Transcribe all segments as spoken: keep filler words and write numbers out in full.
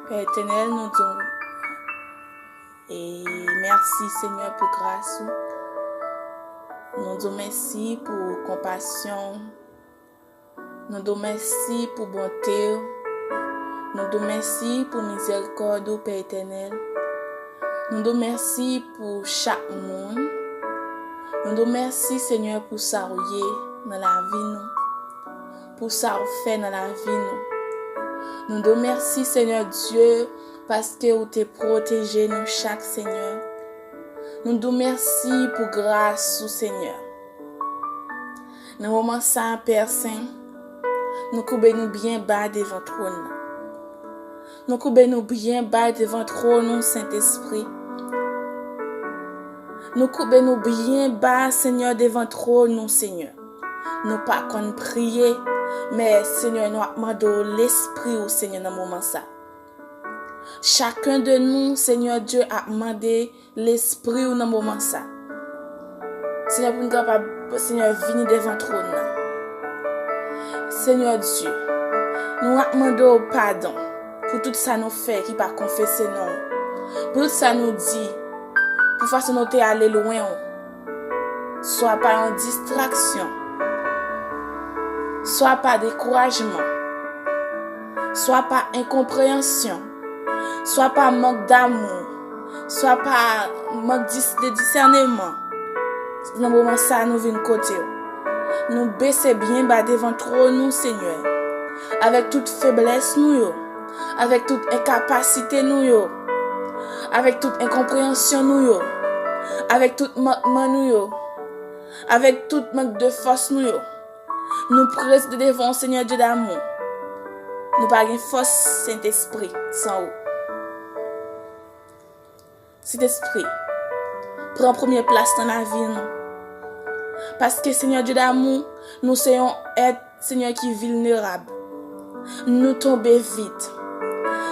Pè Etènèl, nou di w, e, mèsi, Senyè, pou gras ou. Nou di w mèsi pou konpasyon w. Nou di w mèsi pou bonte w. Nou di w mèsi pou mizèrikòd ou, Pè Etènèl. Nou di w mèsi pou chak moun. Nou di w mèsi, Senyè, pou sa w ye nan lavi nou, pou sa w fè nan lavi nou. Nou di w mèsi, Senyè Dye, paske ou te pwoteje nou chak, Senyè. Nou di w mèsi pou gras ou, Senyè. Nan moman sa a, Pè Sen, nou koube nou byen ba devan twòn nan. Nou koube nou byen ba devan twòn ou, Sentespri. Nou koube nou byen ba, Senyè, devan twòn ou, Senyè. Nou pa konn priye, men, Senyè, nou ap mande w Lespri ou, Senyè, nan moman sa. Chacun de nous, Senyè Dye, ap mande Lespri ou nan moman sa. Senyè, pou n kapab, Senyè, vini devan twòn nan. Senyè Dye, nou ap mande w padon pou tout sa nou fè ki pa konfese non w, pou tout sa nou di, pou fason nou te ale lwen w, swa pa yon distraksyon, swa pa dekourajman, swa pa enkonpreyansyon, swa pa mank damou, swa pa mank dis-, de disèneman. Nan moman sa a, nou vin kote w. Nou bese byen ba devan twòn ou, Senyè, avèk tout feblès nou yo, avèk tout enkapasite nou yo, avèk tout enkonpreyansyon nou yo, avèk tout mankman nou yo, avèk tout mank de fòs nou yo. Nou prezante devan w, Senyè Dye damou. Nou pa gen fòs, Sentespri, san ou. Sentespri, pran premye plas nan lavi nou. Paske, Senyè Dye damou, nou se yon èt, Senyè, ki vilnerab. Nou tonbe vit.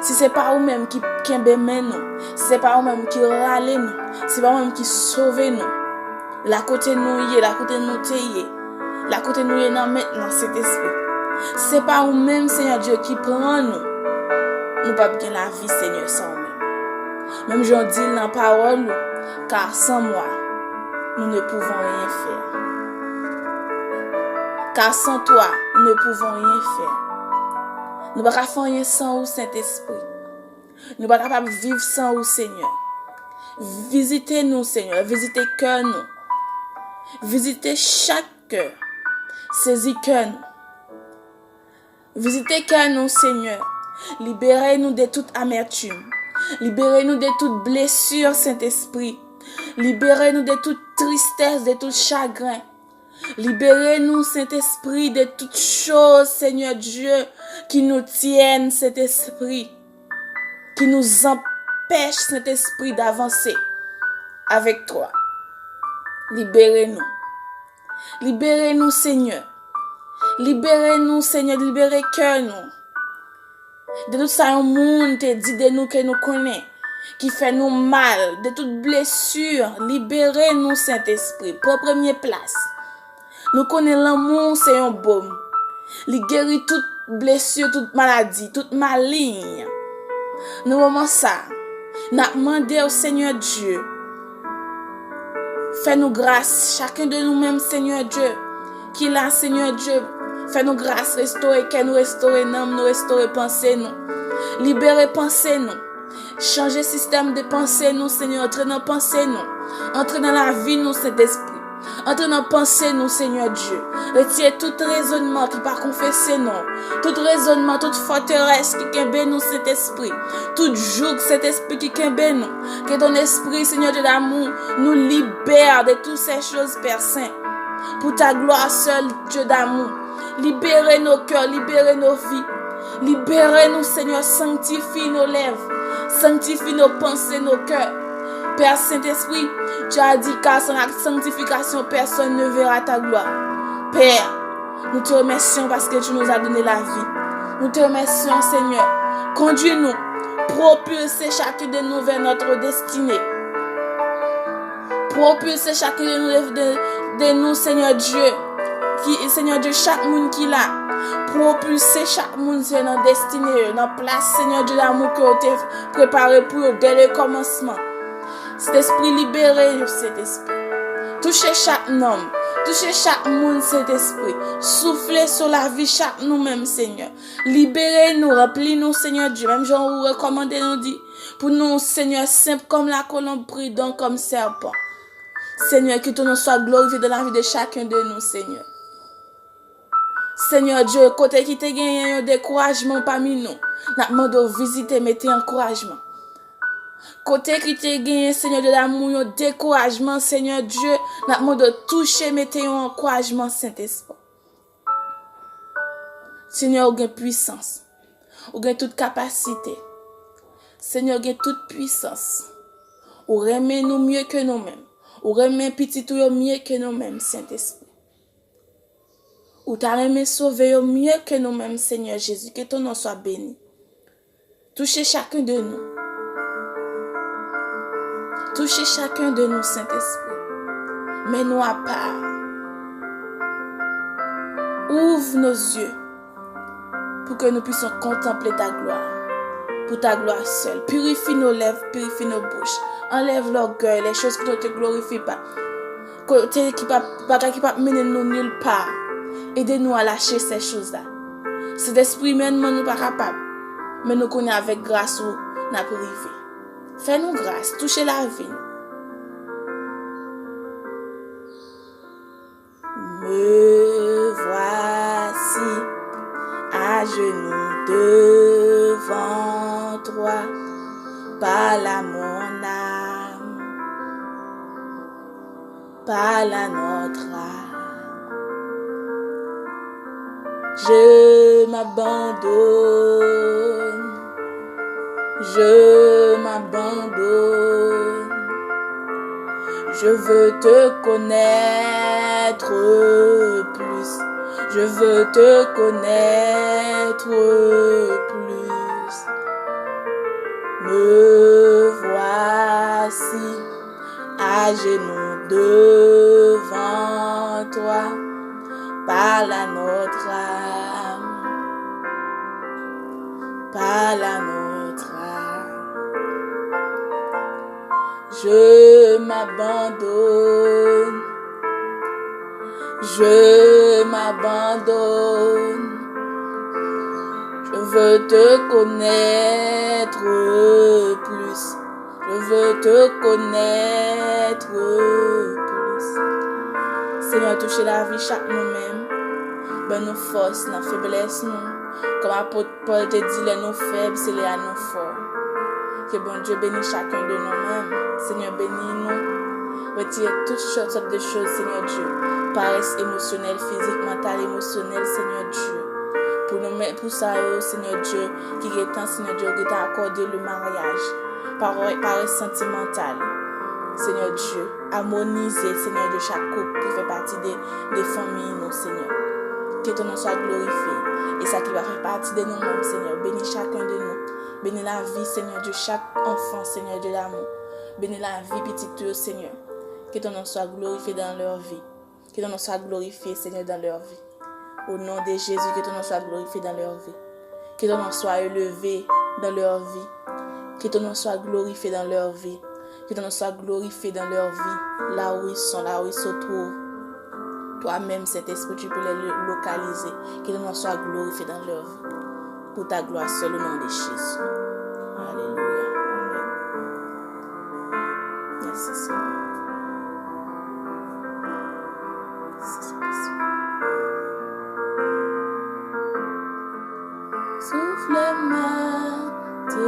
Si se pa ou menm ki kenbe men nou, si se pa ou menm ki rale nou, si se pa ou menm ki sove nou, la kote nou ye, la kote nou te ye, la kote nou ye nan mentnan, Sentespri. Si se pa ou menm, Senyè Dye, ki pran nou, nou p ap gen lavi, Senyè, san ou menm. Menm jan w di l nan pawòl ou, car sans moi, nous ne pouvons rien faire. Car sans toi, nous ne pouvons rien faire. Nou pa ka fè anyen san ou, Sentespri. Nou pa kapab viv san ou, Senyè. Vizite nou, Senyè. Vizite kè nou. Vizite chak kè. Sezi kè nou. Vizite kè nou, Senyè. Libere nou de tout amètim. Libere nou de tout blesi, Sentespri. Libere nou de tout tristès, de tout chagren. Libere nou, Sentespri, de tout choz, Senyè Dye, ki nou tyèn, Sentespri, ki nou anpèch, Sentespri, d'avanse avèk twa. Libere nou. Libere nou, Senyè. Libere nou, Senyè, libere kè nou. De tout sa yon moun te di de nou ke nou konnen, ki fè nou mal, de tout blesi, libere nou, Sentespri. Pran premye plas. Nou konnen lanmou se yon bòm. Li geri tout blesi, tout maladi, tout maleng. Nan moman sa, n ap mande w, Senyè Dye, fè nou gras, chacun de nous-mêmes, Senyè Dye, ki la, Senyè Dye, fè nou gras, restore kè nou, restore nanm nou, restore panse nou. Libere panse nou. Chanje sistèm de panse nou, Senyè. Antre nan panse nou. Antre nan lavi nou, Sentespri. Antre nan panse nou, Senyè Dye. Retire tout rezònman ki pa konfese non. Tout rezònman, tout fòterès ki kenbe nou, Sentespri. Tout jouk, Sentespri, ki kenbe nou. Que ton esprit, Seigneur Dieu d'amour, nous libère de toutes ces choses, Père Saint. Pour ta gloire seule, Dieu d'amour. Libérez nos cœurs, libérez nos vies. Libérez-nous, Seigneur, sanctifie nos lèvres, sanctifie nos pensées, nos cœurs. Père Saint-Esprit, tu as dit, car sans la sanctification, personne ne verra ta gloire. Père, nous te remercions parce que tu nous as donné la vie. Nous te remercions, Seigneur. Conduis-nous, propulse chacun de nous vers notre destinée. Propulse chacun de nous, de, de nous, Seigneur Dieu, Senyè Dye, chak moun ki la, pwopilse chak moun, Senyè, nan destine yo, nan plas, Senyè Dye damou, ke w te prepare pou yo dè le kòmansman. Sentespri, libere yo, Sentespri. Touche chak nanm, touche chak moun, Sentespri. Soufle sou lavi chak nou menm, Senyè. Libere nou, ranpli nou, Senyè Dye. Menm jan ou rekòmande nou di, pou nou, Senyè, senp kòm lakolonb, pridan kòm sèpan. Senyè, ke ton non swa glorifye dans la vie de chacun de nous, Senyè. Senyè Dye, kote ki te genyen yon dekourajman pami nou, n ap mande w vizite, mete ankourajman. Kote ki te genyen, Senyè Dye damou, yon dekourajman, Senyè Dye, n ap mande w touche, mete yon ankourajman, Sentespri. Senyè, ou gen pwisans. Ou gen tout kapasite. Senyè, ou gen tout pwisans. Ou renmen nou mye ke nou menm. Ou renmen pitit ou yo mye ke nou menm, Sentespri. Ou ta renmen sove yo mye ke nou menm, Senyè Jezi. Ke ton non swa beni. Touche chacun de nous. Touche chacun de nous, Saint-Esprit. Mets-nous à part. Ouvre nos yeux pour que nous puissions contempler ta gloire. Pour ta gloire seule. Purifie nos lèvres, purifie nos bouches. Enlève l'orgueil, les choses qui ne te glorifient pas. Kote ki p ap, bagay ki p ap mennen nou nil pa. Ede nou a lache sè choz la. Sentespri, menm nou pa kapab, men nou konnen avèk gras ou, n ap rive. Fè nou gras, touche lavi nou. Me voici à genoux devant toi, parle à mon âme. Parle à notre âme. Je m'abandonne, je m'abandonne. Je veux te connaître plus, je veux te connaître plus. Me voici à genoux devant toi, parle à notre âme, parle à notre âme. Je m'abandonne, je m'abandonne, je veux te connaître plus. Je veux te connaître plus. Senyè, touche lavi chak nou menm. Ban nou fòs nan feblès nou. Kòm apot Pòl te di, lè nou fèb, se lè a nou fò. Ke Bondye beni chacun de nous menm. Senyè, beni nou. Retire tout sòt, sòt de choz, Senyè Dye. Parès emosyonèl, fizik, mantal, emosyonèl, Senyè Dye. Pou nou, men pou sa yo, Senyè Dye, ki gentan, Senyè Dye, ou gentan akòde le maryaj. Pawòl, parès santimantal. Senyè Dye, amonize, Senyè Dye, chak koup ki fè pati de, de fanmi nou, Senyè. Ke ton non swa glorifye. E sa ki pa fè pati de nou menm, Senyè, beni chacun de nous. Beni lavi, Senyè Dye, chak anfan, Senyè Dye damou. Beni lavi pitit ou yo, Senyè. Que ton nom soit glorifié dans leur vie. Que ton nom soit glorifié, Seigneur, dans leur vie. Au nom de Jésus, que ton nom soit glorifié dans leur vie. Que ton nom soit élevé dans leur vie. Que ton nom soit glorifié dans leur vie. Que ton nom soit glorifié dans leur vie. Là où ils sont, là où ils se trouvent. Toi-même, Saint-Esprit, tu peux les lo- localiser. Que ton nom soit glorifié dans leur vie. Pour ta gloire seule, au nom de Jésus. Alléluia. Amen. Merci, Seigneur. Merci, Saint-Esprit. Souffle-moi, te